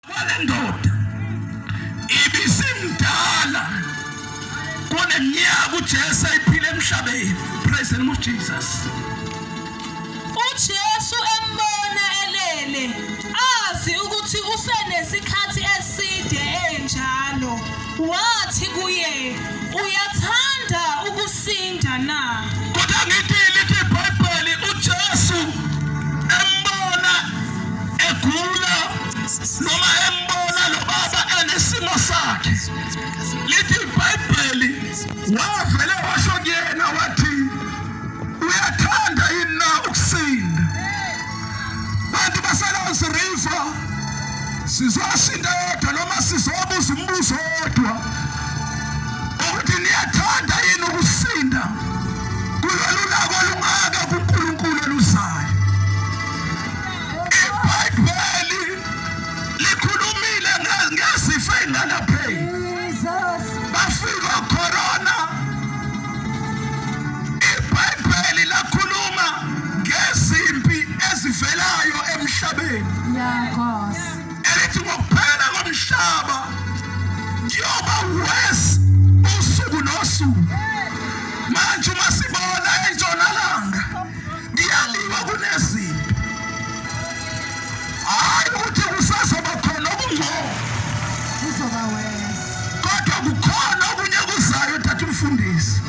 Kwale ndoda ibisimdala kuneminyaka uJesu ayiphila emhlabeni. Praise the name of Jesus. UJesu embona elele, azi ukuthi usenesikhathi eside enjalo, wathi kuye, Uyathanda ukusinda na? Kodwa ngithi lithi iBhayibheli uJesu embona egula noma embona lo baba enesimo sakhe lithi iBhayibheli wavele washo kuyena wathi uyathanda yini na ukusinda bantu baseLosi River sizosinda yodwa noma sizobuza umbuzo wodwa ukuthi niyathanda yini ukusinda kulolu laka olungaka kuNkulunkulu oluzayo iBhayibheli likhulumile ngezifo ey'ngalapheki bafika corona iBhayibheli lakhuluma ngezimpi ezivelayo emhlabeni elithi ngokuphela komhlaba kuyoba worse usuku nosuku manje uma sibona entshonalanga kuyaliwa kunezimpi hayi ukuthi kusazoba khona okungcono kuzoba worse kodwa kukhona okunye kuzayo thatha umfundisi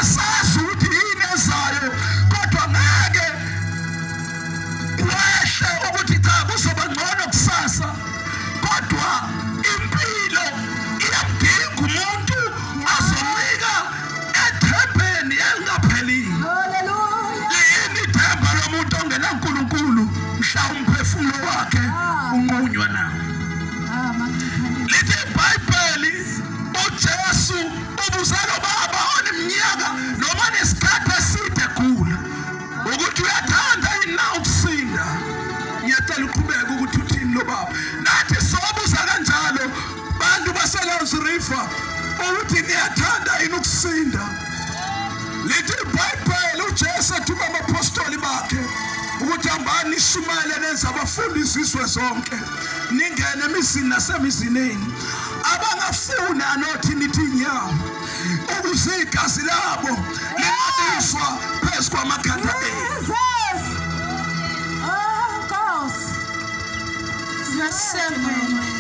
asazi ukuthi yini ezayo kodwa ngeke kwehle ukuthi cha kuzoba ngcono kusasa kodwa impilo iyamdinga umuntu azoncika ethembeni elingaphelile. Liyini ithemba lomuntu ongenaNkulunkulu mhla umphefumulo wakhe unqunywa na? Lithi iBhayibheli uJesu ubuze lo baba oneminyaka noma nesikhathi eside egula ukuthi uyathanda yini na ukusinda. Ngiyacela uqhubeke ukuthi uthini lo baba. Nathi sobuza kanjalo bantu baseLows River ukuthi niyathanda yini ukusinda lithi iBhayibheli uJesu ethuma abaphostoli bakhe ukuthi hambani nishumayele nenze abafundi izizwe zonke ningene emizini nasemizineni abangafuni anothi nithi inyawo ukuze igazi labo lingabizwa phezu kwamakhanda enu. Oh, Nkosi. Verse 7.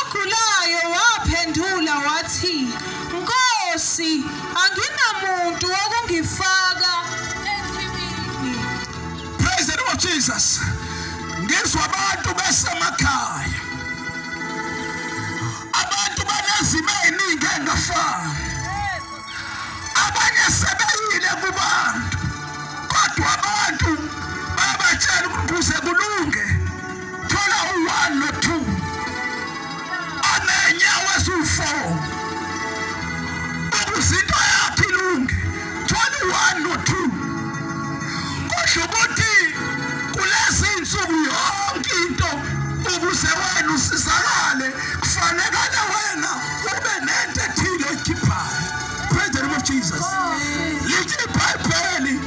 Ogulayo waphendula wathi, Nkosi, anginamuntu wokungifaka echibini. Praise the name of Jesus. Ngizwa abantu besemakhaya. Abantu banezimo eziningi engafani. Abanye sebeyile kubantu. Kodwa abantu bayabatshela ukuthi kuze kulunge thola u-1 no-2 onenyawo eziwu-4 ukuze into yakho ilunge thola u-1 no-2 kusho ukuthi kulezi nsuku yonke into ukuze wena usizakale kufanekale wena ube nento ethile oyikhiphayo. Praise the name of Jesus. Lithi iBhayibheli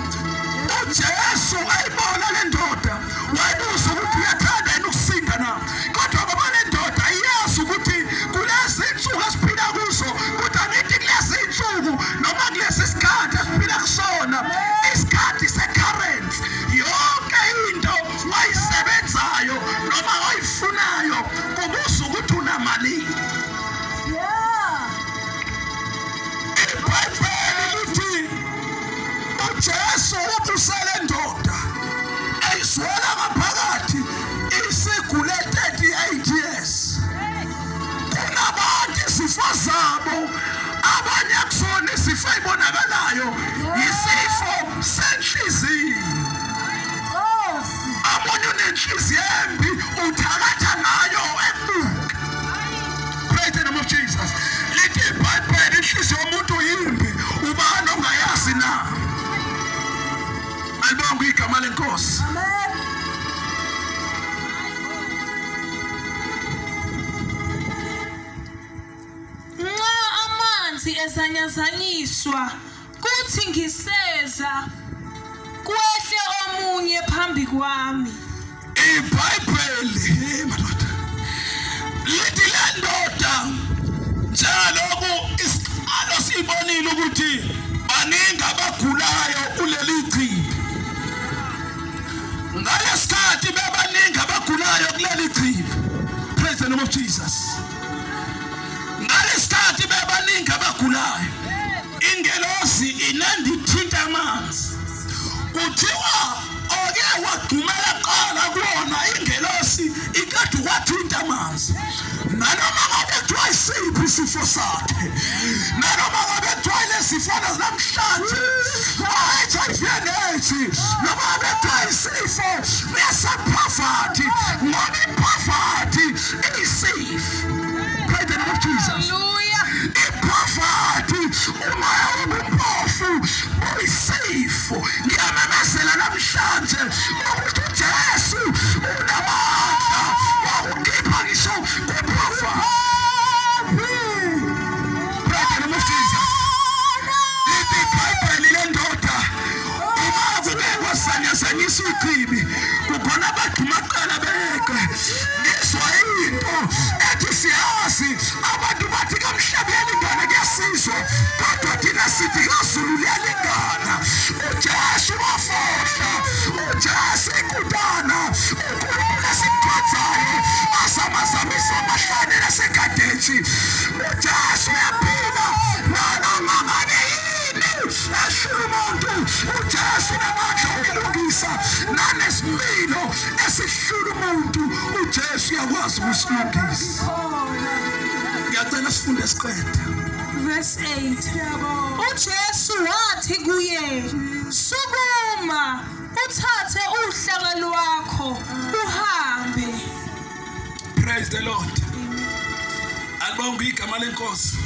uJesu ayibona le ndoda wayibuza ukuthi uyathanda yini ukusinda na kodwa ngoba le ndoda iyazi ukuthi kulezi nsuku esiphila kuzo kodwa ngithi kulezi nsuku noma kulesi sikhathi esiphila kusona isikhathi se-current yonke into oyisebenzayo noma oyifunayo kubuza ukuthi unamalini. IBhayibheli lithi uJesu ubuse le ndoda eyizwela ngaphakathi isigule 38 years. Kunabantu izifo zabo abanye kusona izifo eyibonakalayo isifo senhliziyo. Omunye unenhliziyo embi uthakatha ngayo ekubuka. Praise the name of Jesus. Lithi iBhayibheli inhliziyo yomuntu yimbi, ubani ongayazi na? Alibongwe igama lenkosi. Amen. Nxa amanzi ezanyazanyiswa, kuthi ngiseza, kwehle omunye phambi kwami. IBhayibheli, hey madoda. name of Jesus. Ngalesikhathi bebaningi abagulayo, ingelosi inanda ithinta amanzi. Kuthiwa oke wagxumela kuqala kuwona ingelosi iqeda ukwathinta amanzi. Nanoma ngabe kuthiwa isiphi isifo sakhe, nanoma ngabe kuthiwa ilesifo namhlanje, o-HIV and AIDS, noma ngabe kuthiwa isifo lesaphavathi, ngoba iphavathi iyisifo. Praise the name of Jesus. Hallelujah. Iphavathi, umoya wobumpofu uyisifo. Ngiyamemezela namhlanje ukuthi uJesu unamandla wokukhipha ngisho kuphavathi. Praise the name of Jesus. Lithi iBhayibheli lendoda uma kube kwasanyazanyisa ichibi kukhona abagxuma kuqala beke. Ngizwa into ethi siyazi abantu bathi kamhlaba uyalingana kuyasizwa, kodwa thina sithi kaZulu liyalingana. uJesu wafohla, uJesu ikutana, uNkulunkulu esimkhonzayo azamazamisa amahlane naseKadeshi. uJesu uyaphila nanoma ngabe yini ehlula umuntu. uJesu unamandla okulungisa nanesimilo esihlula umuntu. uJesu uyakwazi ukusilungisa. Ngiyacela sifunde siqede. Verse 8. uJesu wathi kuye, "Sukuma, uthathe uhlaka lwakho, uhambe." Praise the Lord. Alibonge igama lenkosi.